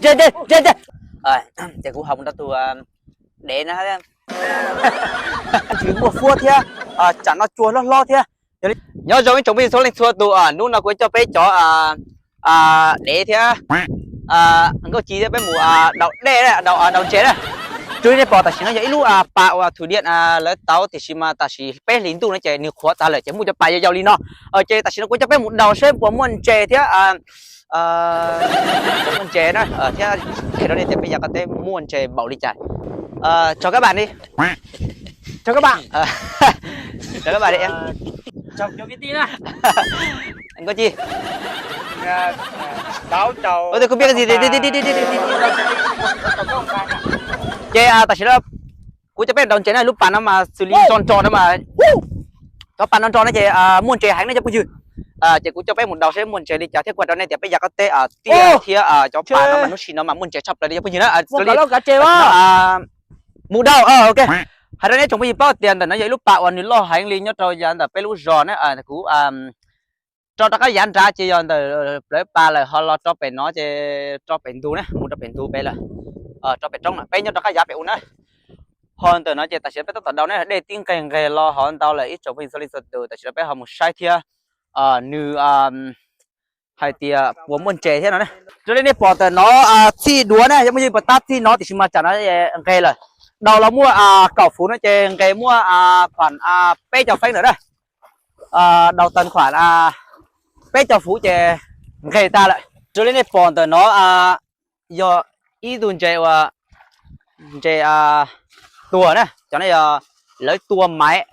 Ntse, ntse, ntse, ntse. Ces kuv hais mus rau tus dev na, tsis muaj fuab thiab, tsam no cua hlob hlob thiab. Nyob zoo ib tsoom phooj ywg txhua leej txhua tus, hnub no kuv coj peb cov dev thiab nkauj ci thiab peb mus daus dej, daus ntses na. Raws li nej pom tam sim no yog ib lub pas uas thum diam lawv tauv, tiam sis mas tam sim peb hlis ntuj no ces nws qhuav tas lawm ces muaj cov pas yau yau li no. Ces tam sim no kuv coj peb mus daus seb puas muaj ntses thiab muaj ntses na, thiab qhia rau nej tias peb yav qab teb muaj ntses npaum li cas. Chào các bạn đi. Chào các bạn. Chào các bạn đi em. Nkauj ci. Ôi, tôi không biết cái gì. Đi, đi, đi, đi, đi, đi, đi, đi. Ces tam sim no kuv coj peb daus ntses na, lub pas no mas xws li nro nro no mas, cov pas nro nro no ces muaj ntses heev ne cov phooj ywg. Ces kuv coj peb mus daus seb muaj ntses li cas thiab kuv hais rau nej tias peb yav qab teb tiaj thiab cov pas no mas hnub sim no mas muaj ntses tshaj plaws li cov phooj ywg na. Mus daus, ok. Hais rau nej tsoom phooj ywg paub tias ntawm no yog ib lub pas uas nws loj heev li nyob rau yav ntawm peb lub zos na. Kuv rau rov qab yav nrad ces yog ntawm plawv pas lawm ho los rau pem no ces rau pem ntug na, mus rau pem ntug pem lawm, rau pem roob na, peb nyob rov qab yav pem u na. Ho ntawm no ces tam sim no peb tab tom daus na, dej twb nqeg nqeg los hov ntau lawm ib tsoom phooj ywg txhua leej txhua tus, tam sim no peb ho mus saib thiab nws hais tias puas muaj ntses thiab no na. Raws li nej pom ntawm no txhij duav na, yog muaj ywg puas tab txhij no tiam sis mas tsam no nqeg lawm. Daus los muaj kaum fuv no ces nqeg muaj khuam peb caug feeb lawm na. Daus tag khuam peb caug fuv ces nqeg tag lawm. Raws li nej pom ntawm no yog ib tug ntses uas ntses tuag na, cov no yog lawv tua maiv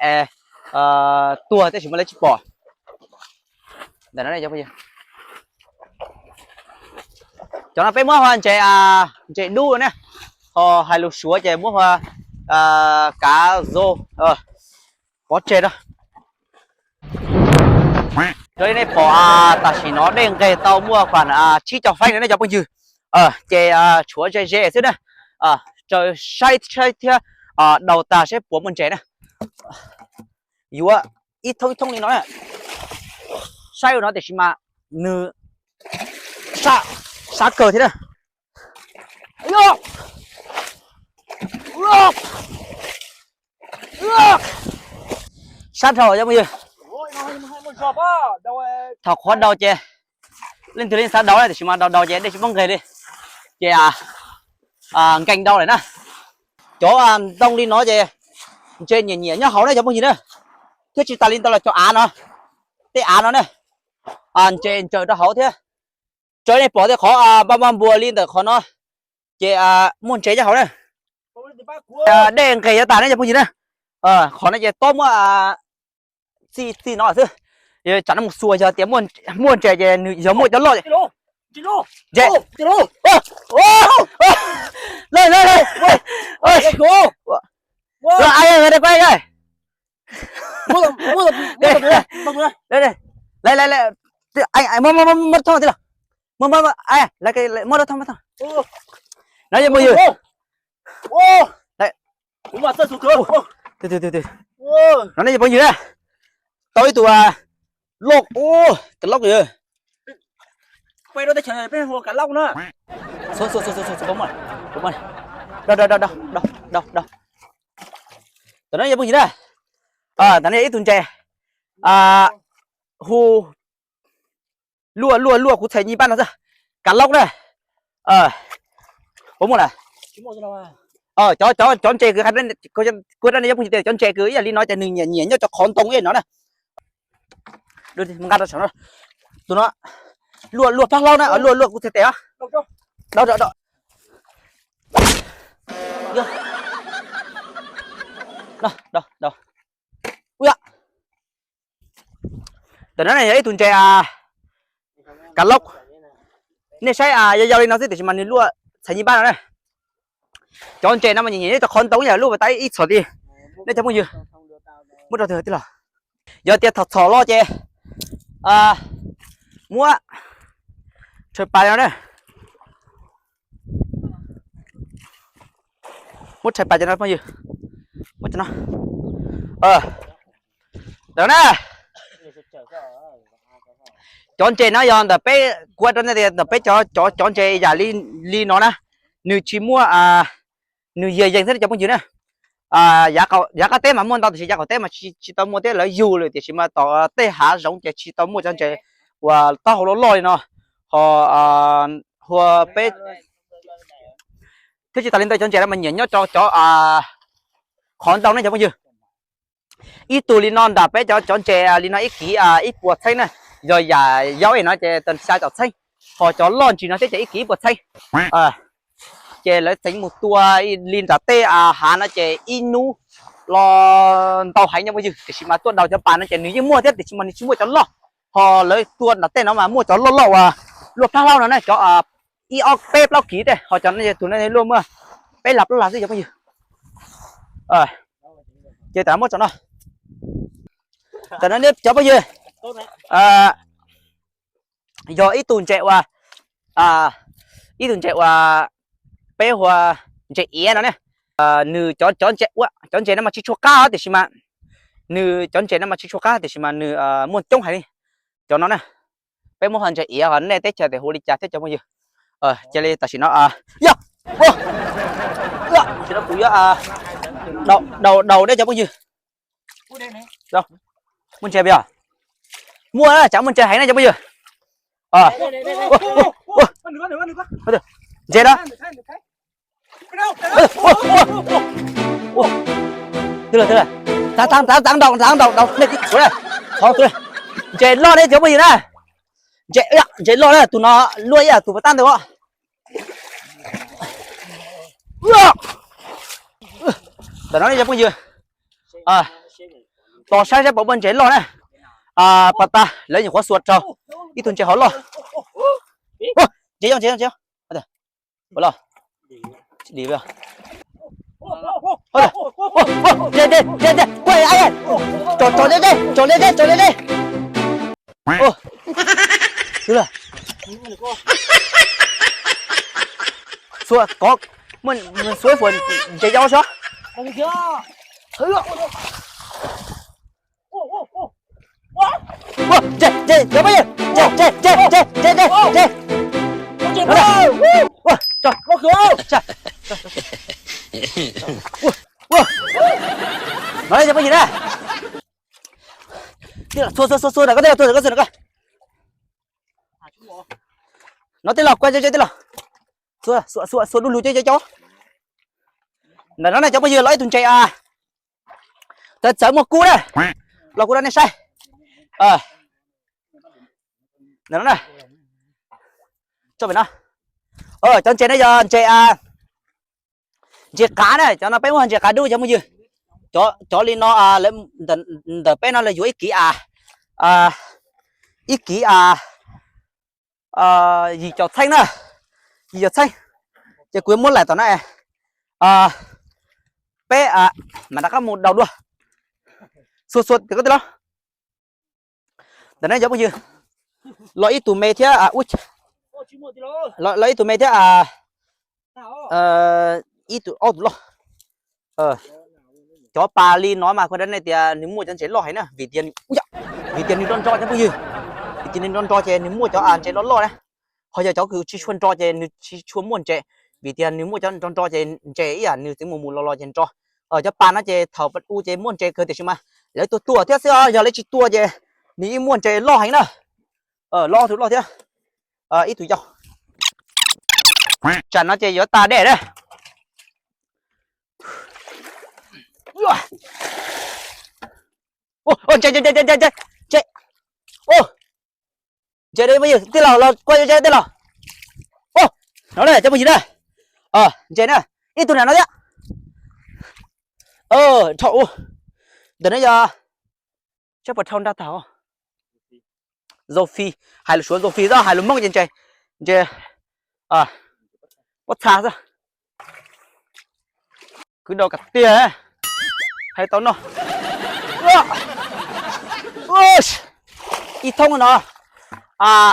tuag tab sis mas lawv tsis pom. Cov no peb muab ua ntses, ntses dub na, ho hais lus Suav ces muab ua kav zo pov tseg na. Raws li nej pom tam sim no dej nqeg tau muaj khuam tsib caug feeb no ne cov phooj ywg, ces tshuav ze ze xwb na. Raws saib saib thiab daus tag seb puas muaj ntses na. Yuav ib thoob ib thoob li no na. Saib ua no tiam sis mas nws sab kawg thiab na. Sab dhau cov phooj ywg. Thaum qhuav daus ces leej twg li xav daus na, tiam sis mas daus daus ces dej tsis pub nqeg li, ces nkees daus lawm na. Cov ntoo li no ces ntses nyiam nyiam nyob hauv na cov phooj ywg na. Thiab tsis tas li ntawd los cov av no, tej av no na, ntses ntsaws rau hauv thiab. Raws nej pom tej qhov npaj npaj npua li ntawm qhov no ces muaj ntses nyob hauv na. Dej nqes yav tas ne cov phooj ywg na. Qhov no ces tob muab txij txij no xwb. Tsam no mus xuas yog tias muaj ntses ces nws yog muaj cov loj. Ntses. Muab rau thoob tij laug. Muab, muab, muab rau thoob. No yog phooj ywg. No nej phooj ywg na, tau ib tug loj, kav loj. Tam no yog phooj ywg na, tam no yog ib tug ntses hu luaj luaj luaj kuv txhais nyi pab no xwb, kav loj na. Puas muaj lawm? Cov, cov ntses kws kuv rau nej cov phooj ywg tias cov ntses kws ib yam li no ces nws nyiam nyiam nyob cov qhov ntoo ib yam no na. Nqa rau saum no. Tus no luaj luaj plab hlaub na, luaj luaj kuv txhais tes os. Dau, dau, dau. Tam no yog ib tug ntses kav loj. Nej saib yog yau li no xwb tiam sis mas nws luaj txhais nyi pab no na. Cov ntses no mas nyiam nyiam nyob cov qhov ntoo ib yam luaj tas ib txhom ti. Nej cov phooj ywg, muab rau tij laug. Yog tias txhom txhom los ces muab rhais pas no na. Muab rhais pas cov no phooj ywg. Muab cov no. Tam no na, Cov ntses no yog ntawm peb, kuv rau nej tias ntawm peb cov, cov, cov ntses yam li, li no na, nws tsis muaj, nws yias yees thiab cov phooj ywg na. Yav qab teb mas muaj ntau tiam sis yav qaum teb mas tsis tau muaj thiab, lawv yug lawm, tiam sis mas tom tej hav zoov ces tsis tau muaj cov ntses uas taub hau loj loj li no. Ho hua peb thiab tsis tas li ntawd cov ntses no mas nyiam nyob rau cov qhov ntau ne cov phooj ywg. Ib tug li no nram peb cov, cov ntses li no ib kiv ib puas txheeb na, yog yam yau es no ces tag xya caum txheeb, ho cov loj ntsis no thiab ces ib kiv ib puas txheeb. Ces lawv txeev mus tua li nram tej hav no ces ib hnub los ntau heev cov phooj ywg, tiam sis mas tuaj daus cov pas no ces nws yeej muaj thiab tiam sis mas nws tsis muaj cov loj. Ho lawv tua nram tej no mas muaj cov loj loj uas luaj plab hlaub no na, cov ib ob peb plaub kiv tej, ho cov no tus no luaj muaj peb las plaub las xwb cov phooj ywg. Ces tam muab tsom no, tam no cov phooj ywg, yog ib tug ntses uas, ib tug ntses uas peb hu ua ntses iav no ne. Nws cov, cov ntses no mas tsis tshua qab tiam sis mas, nws cov ntses no mas tsis tshua qab tiam sis mas nws muaj coob heev li. Cov no na, peb muab hu ntses iav, ho nej teb chaws tias hu li cas thiab cov phooj ywg. Cia li tam sim no, yog, tam sim no kuv yuav daus, daus ne cov phooj ywg. Muaj ntses puas yog? Muaj, tsam muaj ntses heev ne cov phooj ywg. Ntses na. Ntses loj ne cov phooj ywg na. Ntses, ntses loj na, tus no luaj ib yam tus pas tab ntawd os. Ntawm no ne cov phooj ywg, tos saib saib puas muaj ntses loj na. Pas tas lawv nyuam qhuav xuas raug ib tug ntses hov loj. Ntses yog, ntses yog, ntses yog. Ua los, ntses, ntses, ntses, ntses, tsom, tsom liaj dej, tsom liaj dej, tsom liaj dej. Xuas, xuas fuam ntses yau xwb. Ntses, ntses, cov phooj ywg, ntses, ntses, ntses, ntses, ntses, ntses. No ne cov phooj ywg na. Txhua, txhua, txhua, txhua, no tej los, kuaj ntses tej los. Txhua, txhua, txhua, txhua du lug cov cov. Ntawm no ne cov phooj ywg, los ib tug ntses, txawv txawv muaj kub na, los kuv rau nej saib. Ntawm no, tso pem no. Cov ntses no yog ntses, ntses qav na, cov no peb muab ntses qav dub cov phooj ywg. Cov, cov li no, ntawm peb no lawv yuav ib kiv, ib kiv yim caum txheeb na, yim caum txheeb. Ces kuv yuav muab laim tom no, peb mam rov qab mus daus dua. Xuas xuas tim ko tej los. Ntawm no cov phooj ywg, los ib tug me thiab, los ib tug me thiab, ib tug ob tug loj. Cov pas li no mas kuv rau nej tias nws muaj cov ntses loj heev na, vim tias, vim tias nws nro nro cov phooj ywg, vim tias nws nro nro ces nws muaj cov ntses loj loj na. Ho yog cov kws tsis tshua nro ces nws tsis tshua muaj ntses, vim tias nws muaj cov nro nro ces ntses ib yam nws txeev mus mus los los ces nro. Cov pas no ces thaum u ces muaj ntses kawg tiam sis mas lawv tuaj tuaj thiab xwb os, yog lawv tsis tuaj ces nws yeej muaj ntses loj heev na. Loj tus loj thiab, ib tug yau. Tsam no ces yuav tas dej na. Ntses, ntses, ntses, ntses, ntses, ntses, ntses, tej los, los kuaj ntses tej los. No na cov phooj ywg na, ntses na, ib tug nram no thiab. Dhau, ntawm no yog, saib puas dhau nrag tag. Rau phi, hais lus Suav rau phi xwb, hais lus Hmoob ces ntses, ntses pob txha xwb. Kwv dau kas tiag, hais tau no. Ib thoob no,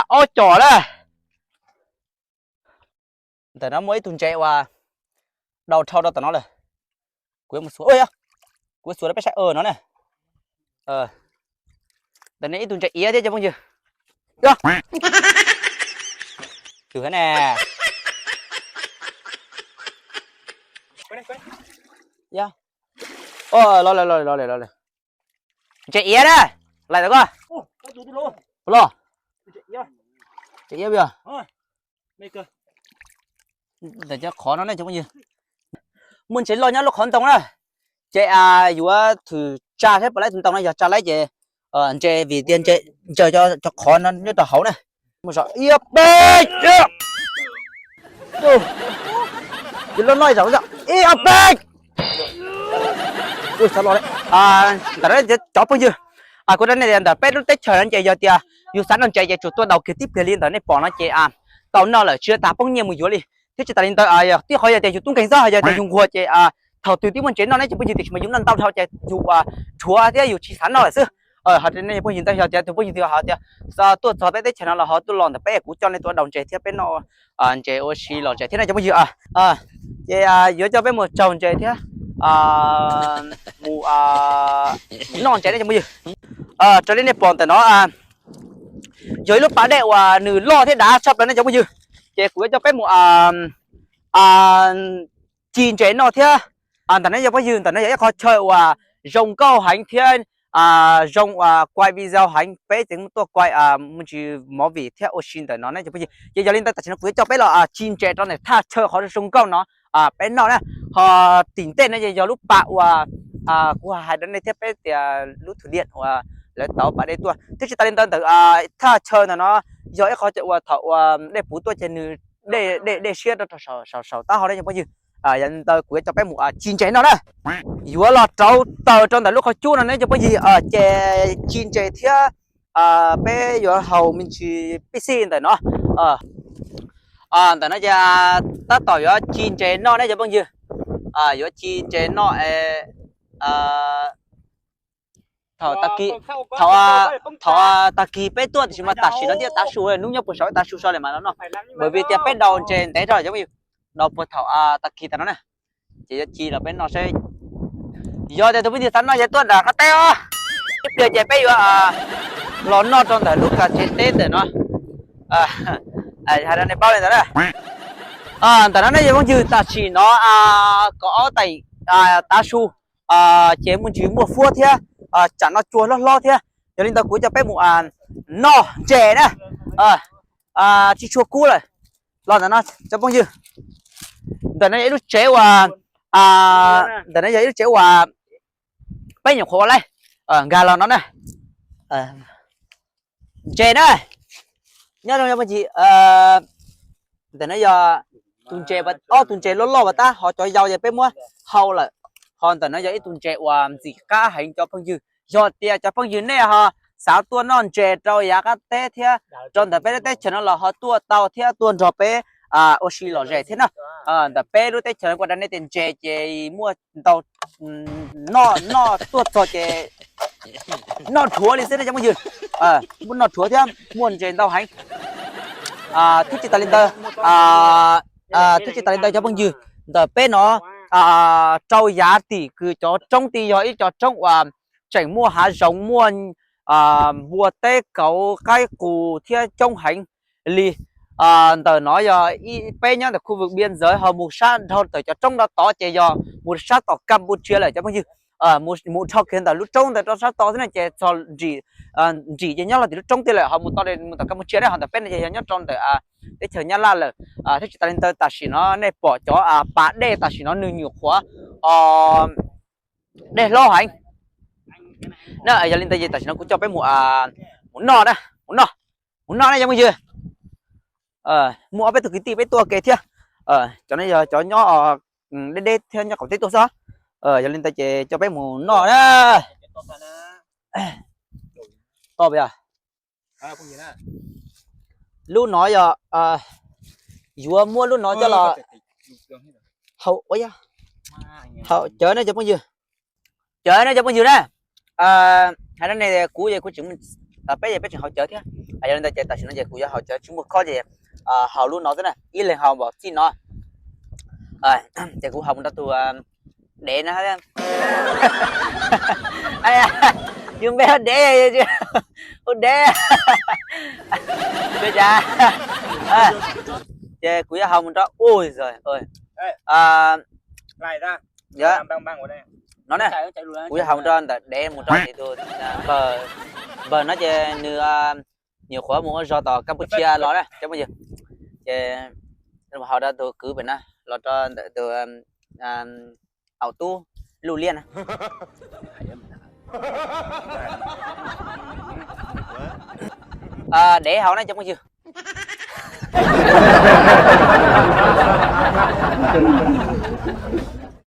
ob com na. Ntawm no muaj ib tug ntses uas dau dhau rau tom no lawm. Kuv yuav mus xuas, kuv yuav xuas rau peb saib no na. Ntawm no ib tug ntses iav thiab cov phooj ywg. Yog, twm ne. Yog, los los los los los. Ntses iav na, lais tau koj. Puas los? Ntses iav, cov qhov no ne cov phooj ywg, muaj ntses loj nyob lub qhov ntoo na. Ces yuav thwm tsa saib puas laib tus ntoo no, yog tsa laib ces ntses, vim tias ntses ntsaws cov qhov no nyob rau hauv na. Mus saum ib ob peb, ces loj no zaum ib ob peb. Ui, xav los li. Ntawm no cov phooj ywg, kuv rau nej tias ntawm peb lub teb chaws no ces yog tias yus xav noj ntses ces tsuas tuaj daus kiag tib pliag li ntawm nej pom no ces tau noj lawm, tsis tas poob nyiaj mus yuav li. Thiab tsis tas li ntawd, yog tib qhov yog tias yus tub nkeeg xwb, yog tias yus nquag ces thaum twg twb muaj ntses noj ne cov phooj ywg, tiam sis mas yus noj ntau dhau ces yus dhuav thiab yus tsis xav noj lawm xwb. Hais rau nej cov phooj ywg, ntawd yog tias tus phooj ywg twg hais tias tuaj txog peb teb chaws no los ho tuaj los ntawm peb, kuv coj nej tuaj daus ntses thiab peb noj ntses ua si lom zem thiab na cov phooj ywg. Ces yuav coj peb mus tsaug ntses thiab mus noj ntses ne cov phooj ywg. Raws li nej pom ntawm no yog ib lub pas dej uas nws loj thiab dav tshaj plaws ne cov phooj ywg. Ces kuv yuav coj peb mus ci ntses noj thiab. Ntawm no cov phooj ywg, ntawm no yog ib qho chaw uas zoo nkauj heev thiab zoo uas kuaj video heev, peb tseem tuaj kuaj mus ntsis movie thiab ua si ntawm no ne cov phooj ywg. Ces yog li ntawd tam sim no kuv yuav coj peb los ci ntses rau ntawm thaj chaw qhov zoo nkauj no peb noj na. Ho tim ntej no ces yog lub pas uas kuv hais rau nej thiab peb tias lub thwm diam uas lawv tauv pas dej tuaj. Thiab tsis tas li ntawd, ntawm thaj chaw ntawm no yog ib qho chaw uas thaum uas dej puv tuaj ces nws dej, dej siab rau saum, saum taub hau ne cov phooj ywg. Yog li ntawd kuv yuav coj peb mus ci ntses noj na. Yuav los rauv taws rau ntawm lub qhov cub no ne cov phooj ywg, ces ci ntses thiab peb yuav haus me ntsis pib xij ntawm no. Ntawm no ces tab tom yuav ci ntses noj ne cov phooj ywg. Yuav ci ntses noj es thaum tag kis, thaum tag kis peb tuaj tiam sis mas tam sim no thiaj tav su, hnub nyob puag saum tav su so li mas no no. Vim tias peb daus ntses ntev dhau cov phooj ywg, daus puag thaum tag kis tas no na. Ces yuav ci los peb noj saib. Yog tias tus phooj ywg xav noj ces tuaj nram qab teb os. Ib pliag ces peb yuav los noj rau ntawm lub kas tsev teb ntawm no. Hais rau nej paub li ntawd na. Ntawm no ne cov phooj ywg, tam sim no kaum ob teem tav su, ces muaj ntsis muaj fuab thiab tsam no cua hlob hlob thiab. Yog li ntawd kuv coj peb mus noj ntses na. Tsis tshua kub lawm. Los ntawm no cov phooj ywg, ntawm no yog ib lub tsev uas, ntawm no yog ib lub tsev uas peb nyuam qhuav ua laib nkag los no na. Ntses na, nyob zoo cov phooj ywg, ntawm no yog tus ntses, ob tug ntses loj loj uas tab ho cov yau ces peb muab hau lawm. Ho ntawm no yog ib tug ntses uas ntxim qab heev cov phooj ywg. Yog tias cov phooj ywg nej ho xav tuaj noj ntses rau yav qab teb thiab rau ntawm peb lub teb chaws no los ho tuaj tau thiab tuaj nrog peb ua si lom zem thiab na. Ntawm peb lub teb chaws no kuv hais rau nej tias ntses ces muaj ntau, noj, noj tuaj txog ces noj dhuav li xwb ne cov phooj ywg. Muaj noj dhuav thiab muaj ntses ntau heev. Thiab tsis tas li ntawd, thiab tsis tas li ntawd cov phooj ywg, ntawm peb no rau yav tim kws cov roob ti yog ib co roob uas tseem muaj hav zoov, muaj npua teb kauv qaib qus thiab coob heev li. Ntawm no yog peb nyob ntawm khu vực biên giới ho mus sab dhau ntawm cov roob no tod ces yog mus sab tom Campuchia lawm cov phooj ywg. Mus dhau kiag ntawm lub roob ntawd rau sab tod xwb ne ces txog nrim, nrim ces nyob los tim lub roob tiag lawm, ho mus tod mus tom Campuchia ne, ho ntawm peb no ces yog nyob rau ntawm teb chaws Nyab Laj lawm. Thiab tsis tas li ntawd tam sim no nej pom cov pas dej tam sim no nws nyuam qhuav dej hlob heev na. Yog li ntawd ces tam sim no kuv coj peb mus, mus noj na, mus noj, mus noj na cov phooj ywg. Muaj ob peb tug kwv tij peb tuaj ua ke thiab. Cov no yog cov nyob deb deb thiab nyob qaum teb tuaj xwb. Yog li ntawd ces coj peb mus noj na. Toj, lub no yog, yuav muab lub no coj los haus, haus cawv ne cov phooj ywg. Cawv ne cov phooj ywg na. Hais rau nej, kuv ces kuv tseem, peb ces peb tseem haus cawv thiab. Yog li ntawd ces tam sim no ces kuv yuav haus cawv tsis muaj khob ces haus lub no xwb na, ib leeg haus npaum txij no. Ces kuv haus mus rau tus dev na. Yus npe hu Dev, hu Dev. Ces kuv yuav haus mus rau, ui, no ne, kuv yuav haus mus rau ntawm Dev mus rau tus npawg no ces nws nyuam qhuav mus ua zog tom Campuchia los na cov phooj ywg. Ces haus rau tus kwv pem no los rau ntawm tus aum tub Luj Liaj na. Dev haus na cov phooj ywg.